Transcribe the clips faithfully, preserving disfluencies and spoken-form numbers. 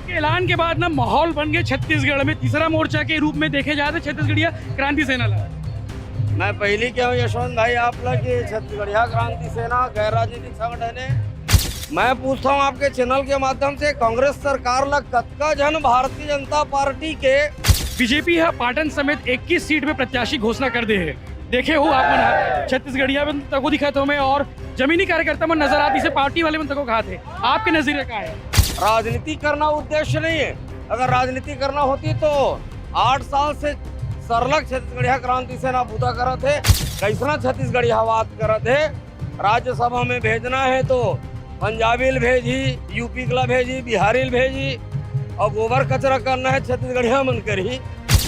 के ऐलान के बाद ना माहौल बन गए छत्तीसगढ़ में, तीसरा मोर्चा के रूप में देखे जाते छत्तीसगढ़िया क्रांति सेना ला। मैं पहली कहूँ यशवंत भाई आप ला कि छत्तीसगढ़िया क्रांति सेना गैर राजनीतिक संगठन है। मैं पूछता हूँ आपके चैनल के माध्यम से, कांग्रेस सरकार ला कतका झन भारतीय जनता पार्टी के बीजेपी ह पाटन समेत इक्कीस सीट में प्रत्याशी घोषणा कर दे है। देखे हो आप मन ह, छत्तीसगढ़िया मन तको दिखत हो मैं और जमीनी कार्यकर्ता मन नजर आते, इसे पार्टी वाले मन तको कहा थे। आपके नजरिया का है? राजनीति करना उद्देश्य नहीं है। अगर राजनीति करना होती तो आठ साल से सरलग छत्तीसगढ़िया क्रांति सेना बूता करत है। कैसना छत्तीसगढ़ियावाद करत है? राज्यसभा में भेजना है तो पंजाबी ल भेजी, यूपी ला भेजी, बिहारी ल भेजी, और गोबर कचरा करना है छत्तीसगढ़िया मन करही।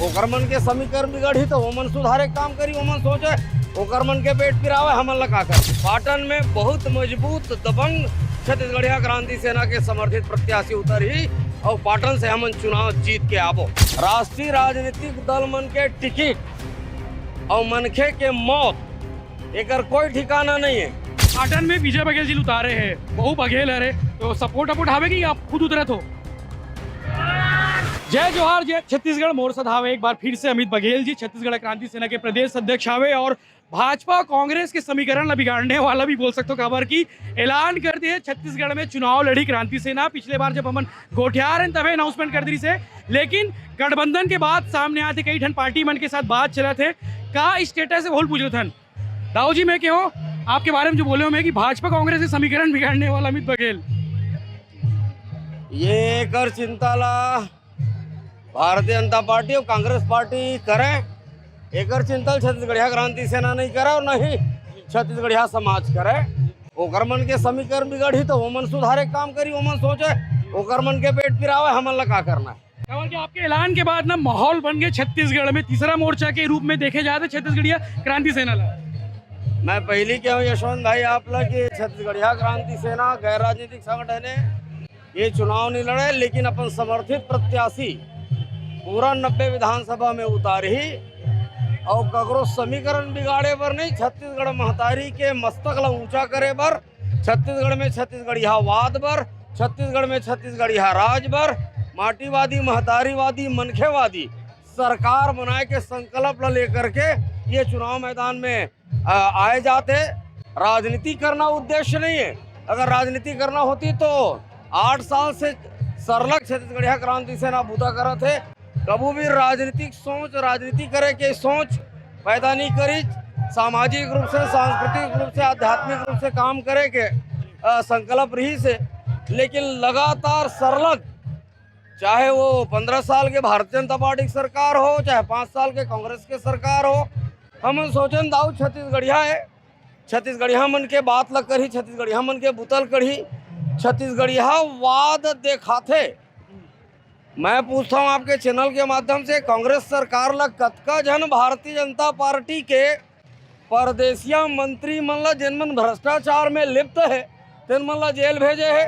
ओकर मन के समीकरण बिगड़ही तो ओमन सुधारे के काम करी, ओमन सोचे, ओकर मन के पेट पिरावे, हमन ला का कर। पाटन में बहुत मजबूत दबंग छत्तीसगढ़िया क्रांति सेना के समर्थित प्रत्याशी उतरही और पाटन से हमन चुनाव जीत के आबो। राष्ट्रीय राजनीतिक दल मन के टिकट और मनखे के मौत, एकर कोई ठिकाना नहीं है। पाटन में विजय बघेल जी उतारे हैं, बहु बघेल हरे, तो सपोर्ट अपोर्ट हावे कि आप खुद उतरत हो? जय जोहार, जय छत्तीसगढ़, मोर साथ हावे एक बार फिर से अमित बघेल जी, छत्तीसगढ़ क्रांति सेना के प्रदेश अध्यक्ष हावे और भाजपा कांग्रेस के समीकरण ला बिगाड़ने वाला भी बोल सकते हो, काबर कि ऐलान कर दिए छत्तीसगढ़ में चुनाव लड़ी क्रांति सेना। पिछले बार जब हमन गोठियार हैं तबे अनाउंसमेंट कर दी से, लेकिन गठबंधन के बाद सामने आते कई ठन पार्टी मन के साथ बात चलत है। का स्टेटस है, बोल पूछ रहे थन। दाऊ जी, मैं कहो, आपके बारे में जो बोले हो मैं कि भाजपा कांग्रेस के समीकरण बिगाड़ने वाला अमित बघेल। ये एकर चिंता ला भारतीय जनता पार्टी और कांग्रेस पार्टी करे, एकर चिंता छत्तीसगढ़िया क्रांति सेना नहीं करे और नहीं छत्तीसगढ़िया समाज करे। ओकर मन के समीकरण बिगड़ही तो ओमन सुधारे के काम करी, ओमन सोचे, ओकर मन के पेट पिरावे, हमन ला का करना है। काबर कि आपके ऐलान के बाद ना माहौल बन गए छत्तीसगढ़ में, तीसरा मोर्चा के रूप में देखे जाते छत्तीसगढ़िया क्रांति सेना ला। मैं पहली कहूँ यशवंत भाई आप ला कि छत्तीसगढ़िया क्रांति सेना गैर राजनीतिक संगठन है, ये चुनाव नहीं लड़े, लेकिन अपन समर्थित प्रत्याशी पूरा नब्बे विधानसभा में उतारही और ककरो समीकरण बिगाड़े बर नहीं, छत्तीसगढ़ महतारी के मस्तक ला ऊंचा करे बर, छत्तीसगढ़ में छत्तीसगढ़ियावाद बर, छत्तीसगढ़ में छत्तीसगढ़िया राज बर, माटीवादी, महतारीवादी, मनखेवादी सरकार बनाए के संकल्प ला लेकर के ये चुनाव मैदान में, अ, आए जाते। राजनीति करना उद्देश्य नहीं है। अगर राजनीति करना होती तो आठ साल से सरलग छत्तीसगढ़िया क्रांति सेना बूता करत है। कभू भी राजनीतिक सोच, राजनीति करे के सोच पैदा नहीं करी। सामाजिक रूप से, सांस्कृतिक रूप से, आध्यात्मिक रूप से काम करे के, अ, संकल्प रही से, लेकिन लगातार सरलग, चाहे वो पंद्रह साल के भारतीय जनता पार्टी की सरकार हो, चाहे पाँच साल के कांग्रेस के सरकार हो, हमन सोचन दाऊ छत्तीसगढ़िया है, छत्तीसगढ़िया मन के बात ल करही, छत्तीसगढ़िया मन के बुतल करही, छत्तीसगढ़िया वाद देखाथे। मैं पूछता हूँ आपके चैनल के माध्यम से, कांग्रेस सरकार ला कतका झन भारतीय जनता पार्टी के परदेसिया मंत्री मन ला, जेन मन भ्रष्टाचार में लिप्त है, तेन मन ला जेल भेजे है?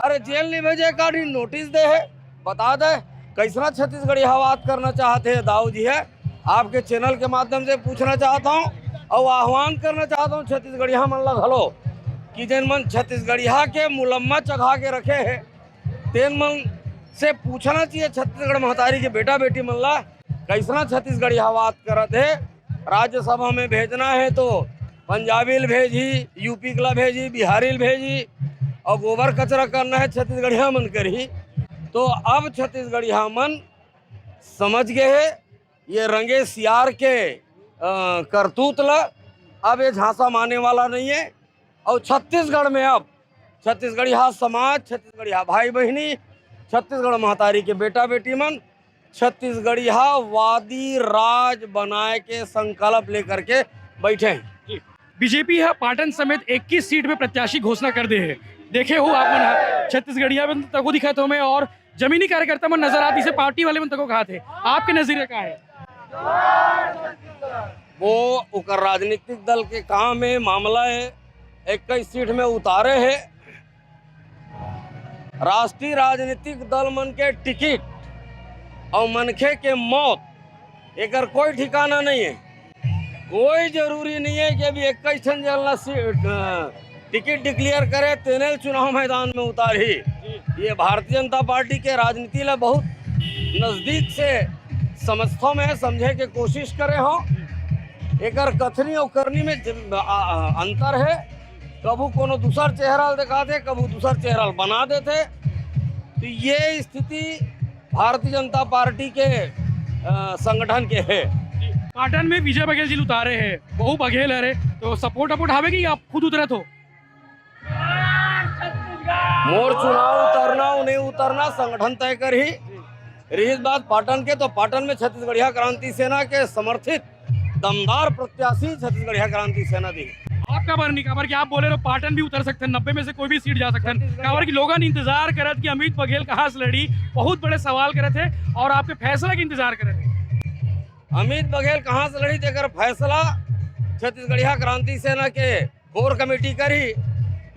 अरे जेल नहीं भेजे, का नहीं नोटिस दे है? बता दे, कैसना छत्तीसगढ़ियावाद करना चाहते हैं दाऊ जी है। आपके चैनल के माध्यम से पूछना चाहता हूँ और आह्वान करना चाहता हूँ छत्तीसगढ़िया मन ला घलो कि जेन मन छत्तीसगढ़िया के मुलम्मा चघा के रखे हैं, तेन मन से पूछना चाहिए छत्तीसगढ़ महतारी के बेटा बेटी मन ला, कैसना छत्तीसगढ़ियावाद करत है। राज्यसभा में भेजना है तो पंजाबी ल भेजी, यूपी ला भेजी, बिहारी ल भेजी, और गोबर कचरा करना है छत्तीसगढ़िया मन करही। तो अब छत्तीसगढ़िया मन समझ गए है ये रंगे सियार के, अ, करतूत ला। अब ये झांसा माने वाला नहीं है। और छत्तीसगढ़ में अब छत्तीसगढ़िया समाज, छत्तीसगढ़िया भाई बहिनी, छत्तीसगढ़ महतारी के बेटा बेटी मन छत्तीसगढ़ियावादी राज बनाए के संकल्प लेकर के बैठे हैं। बीजेपी ह पाटन समेत इक्कीस सीट में प्रत्याशी घोषणा कर दे है। देखे हो आप मन ह, छत्तीसगढ़िया मन तको दिखत हो मैं और जमीनी कार्यकर्ता मन नजर आते, इसे पार्टी वाले मन तको कहा थे। आपके नजरिया का है? वो ओकर राजनीतिक दल के काम है, मामला है। इक्कीस सीट में उतारे है। राष्ट्रीय राजनीतिक दल मन के टिकट और मनखे के मौत, एकर कोई ठिकाना नहीं है। कोई जरूरी नहीं है कि अभी इक्कीस ठन जन ला सी-, अ, टिकट डिक्लेयर करे, तेने ल चुनाव मैदान में उतारही। ये भारतीय जनता पार्टी के राजनीति ला बहुत नजदीक से समझथो मैं, समझे के कोशिश करे हो। एकर कथनी और करनी में ज-, आ, आ, अंतर है। कभू कोनो दूसर चेहरा ल दिखाथे, कभू दूसर चेहरा ल बना देथे। तो ये स्थिति भारतीय जनता पार्टी के, अ, संगठन के है। पाटन में विजय बघेल जी उतारे हैं, बहु बघेल हरे, तो सपोर्ट अपोर्ट हवे कि आप खुद उतरत हो? मोर चुनाव उतरना, नहीं उतरना संगठन तय करही। रहीस बात पाटन के, तो पाटन में छत्तीसगढ़िया क्रांति सेना के समर्थित दमदार प्रत्याशी छत्तीसगढ़िया क्रांति सेना दी। आपका बर नहीं, काबर कि आप बोले रहो पाटन भी उतर सकते हैं, नब्बे में से कोई भी सीट जा सकते हैं। काबर कि लोगन इंतजार करत कि अमित बघेल कहाँ से लड़ी, बहुत बड़े सवाल करत है और आपके फैसला के इंतजार करत है। अमित बघेल कहाँ से लड़ी, तेकर फैसला छत्तीसगढ़िया क्रांति सेना के कोर कमेटी करही।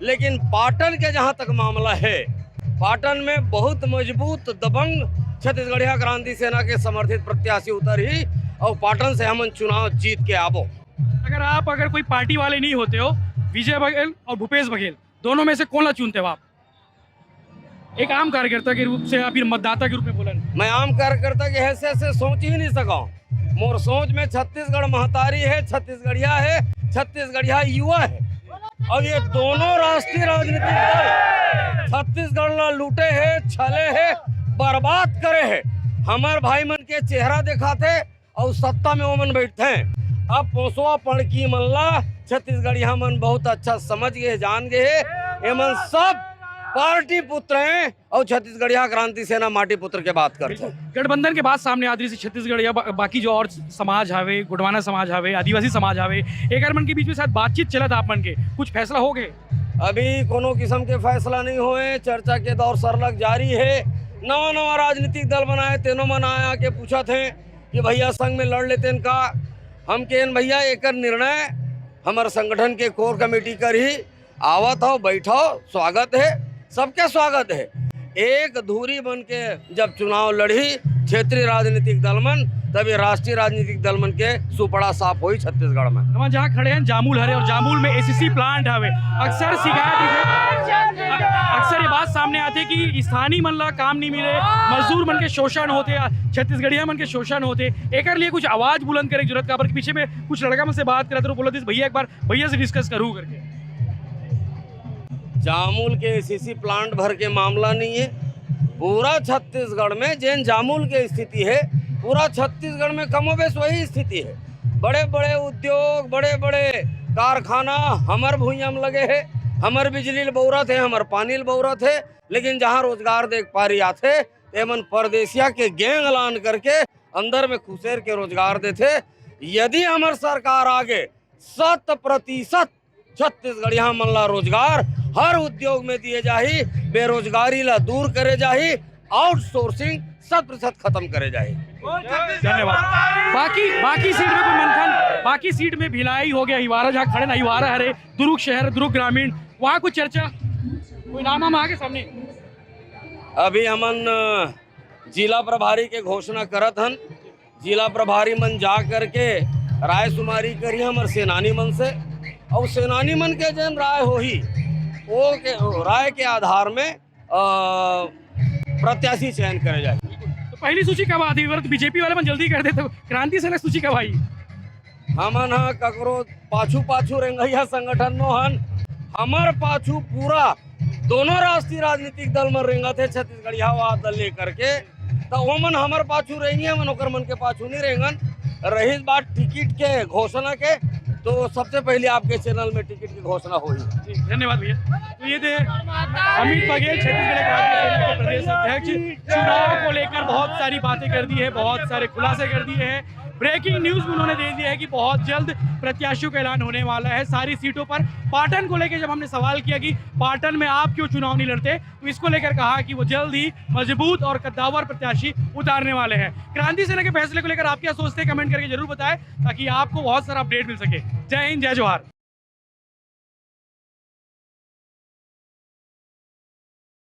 लेकिन पाटन के जहाँ तक मामला है, पाटन में बहुत मजबूत दबंग छत्तीसगढ़िया क्रांति सेना के समर्थित प्रत्याशी उतरही और पाटन से हमन चुनाव जीत के आबो। अगर आप, अगर कोई पार्टी वाले नहीं होते हो, विजय बघेल और भूपेश बघेल दोनों में से कौन ला चुनते हो आप, एक आम कार्यकर्ता के रूप से या फिर मतदाता के रूप में बोलन? मैं आम कार्यकर्ता के हैसियत से सोच ही नहीं सका। मोर सोच में छत्तीसगढ़ महतारी है, छत्तीसगढ़िया है, छत्तीसगढ़िया युवा है। अब ये दोनों राष्ट्रीय राजनीतिक दल छत्तीसगढ़ ला लूटे है, छले है, बर्बाद करे है। हमर भाई मन के चेहरा दिखाथे और सत्ता में ओमन बैठथे। अब पोसवा पड़की मन ला छत्तीसगढ़िया मन बहुत अच्छा समझ गए, जान गए। एमन सब पार्टी पुत्र हैं और छत्तीसगढ़िया क्रांति सेना माटी पुत्र के बात करथे। गठबंधन के बाद सामने आदि से छत्तीसगढ़िया बा-, बाकी जो और समाज हवे, गोंडवाना समाज हवे, आदिवासी समाज हवे, एकर मन के बीच में शायद बातचीत चलत आप मन के, कुछ फैसला हो गए? अभी कोनो किस्म के फैसला नहीं होए, चर्चा के दौर सरलग जारी है। नवा नवा राजनीतिक दल बनाए, तेनो मन आया के पूछत हैं कि भैया संग में लड़ लेते हैं का। हम कहेन भैया एकर निर्णय हमर संगठन के कोर कमेटी करही। आवत हो, बैठो, स्वागत है, सबके स्वागत है। एक धुरी बन के जब चुनाव लड़ही क्षेत्रीय राजनीतिक दल मन, तब ये राष्ट्रीय राजनीतिक दल मन के सुपड़ा साफ होई छत्तीसगढ़ में। हम जहाँ खड़े हैं जामुल हरे और जामुल में एसीसी प्लांट हवे। अक्सर शिकायत, अक्सर ये बात सामने आथे कि स्थानीय मन ला काम नहीं मिले, मजदूर मन के शोषण होथे, छत्तीसगढ़िया मन के शोषण होथे। एकर लिए कुछ आवाज बुलंद करे के जरूरत, काबर के पीछे में कुछ लड़का मन से बात करत रहो, बोलत रहिस भैया एक बार भैया से डिस्कस करूँ करके। जामुल के एसीसी प्लांट भर के मामला नहीं है, पूरा छत्तीसगढ़ में जेन जामुल के स्थिति है, पूरा छत्तीसगढ़ में कमोबेश वही स्थिति है। बड़े बड़े उद्योग, बड़े बड़े कारखाना हमर भुइयां में लगे है, हमर बिजली ल बउरत है, हमर पानी ल बउरत है, लेकिन जहाँ रोजगार देख पारी आथे, एमन परदेसिया के गैंग लान करके अंदर में खुसेर के रोजगार देथे। यदि हमर सरकार आगे, शत प्रतिशत छत्तीसगढ़िया मन ला रोजगार हर उद्योग में दिए जाही, बेरोजगारी ला दूर करे जाही, आउटसोर्सिंग शत प्रतिशत खत्म करे जाही। धन्यवाद। बाकी, बाकी सीट में कोई मंथन, बाकी सीट में भिलाई हो गया, अहिवारा जहाँ खड़े ना, अहिवारा हरे, दुर्ग शहर, दुर्ग ग्रामीण, वहाँ कुछ चर्चा, कोई नाम हम आगे सामने? अभी हमन, अ, जिला प्रभारी के घोषणा करत हन। जिला प्रभारी मन जा करके राय सुमारी करी हमर सेनानी मन से, और सेनानी मन के जन राय होही, वो के, राय के आधार में, अ, प्रत्याशी चयन करे जाए। तो पहली सूची कब आती? बीजेपी वाले मन जल्दी कर देते, क्रांति सेना सूची कब आई? हमन ह ककरो पाछू पाछू रेंगइया संगठन नो हन। हमर पाछू पूरा दोनों राष्ट्रीय राजनीतिक दल मन रेंगत हे छत्तीसगढ़िया वाद ल लेकर के, त ओमन हमर पाछू रेंगी, हमन ओकर मन के पाछू नहीं रेंगन। रहीस बात टिकट के घोषणा के, तो सबसे पहले आपके चैनल में टिकट की घोषणा होही। जी, धन्यवाद भैया। तो ये थे अमित बघेल, छत्तीसगढ़ क्रांति सेना के प्रदेश अध्यक्ष। चुनाव को लेकर बहुत सारी बातें कर दी है, बहुत सारे खुलासे कर दिए हैं। ब्रेकिंग न्यूज उन्होंने दे दिया है कि बहुत जल्द प्रत्याशियों का ऐलान होने वाला है सारी सीटों पर। पाटन को लेकर जब हमने सवाल किया कि पाटन में आप क्यों चुनाव नहीं लड़ते, तो इसको लेकर कहा कि वो जल्द ही मजबूत और कद्दावर प्रत्याशी उतारने वाले हैं। क्रांति सेना के फैसले को लेकर आप क्या सोचते हैं, कमेंट करके जरूर बताएं, ताकि आपको बहुत सारा अपडेट मिल सके। जय हिंद, जय जोहार।